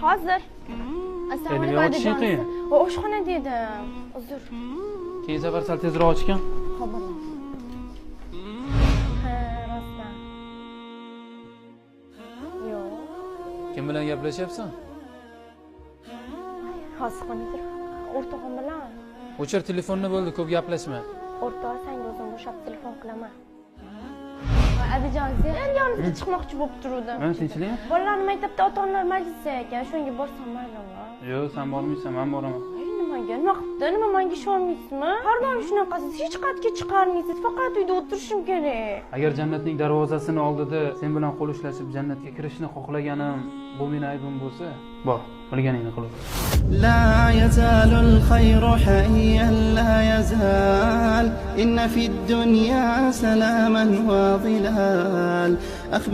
Hozir. Assalomu Nima alaykum, ochishing Adajon. qiyin? O, oshxonada edim. Uzr. Keyin safar sal tezroq ochgin. Xo'p, bo'ladi. Ha, rostdan. Yo'q. Kim bilan gaplashyapsan? Hozir qonidir. O'rtog'im bilan. O'chir telefonni, bo'ldi, ko'p gaplashma. O'rtoq, sanga o'zim bo'shab telefon qilaman. Voy, Adajon, sen endi yonimizga chiqmoqchi bo'lib turuvdim. Ha, tinchlikmi? Bolalarni maktabda ota-onalar majlisi ekan, shunga borsam maylimi? Yo'q, sen bormaysan, men boraman. Ay, nimaga? Nima qilibdi? Nima, menga ishonmaysizmi? Har doim shunaqasiz, hech qayerga chiqarmaysiz, faqat uyda o'tirishim kerak. Agar jannatning darvozasini oldida sen bilan qo'l ushlashib jannatga kirishni xohlaganim bu meni aybim bo'lsa, bor, bilganingni qil. لا يزال الخير حيا لا يزال، إن في الدنيا سلاما وظلال أخبر.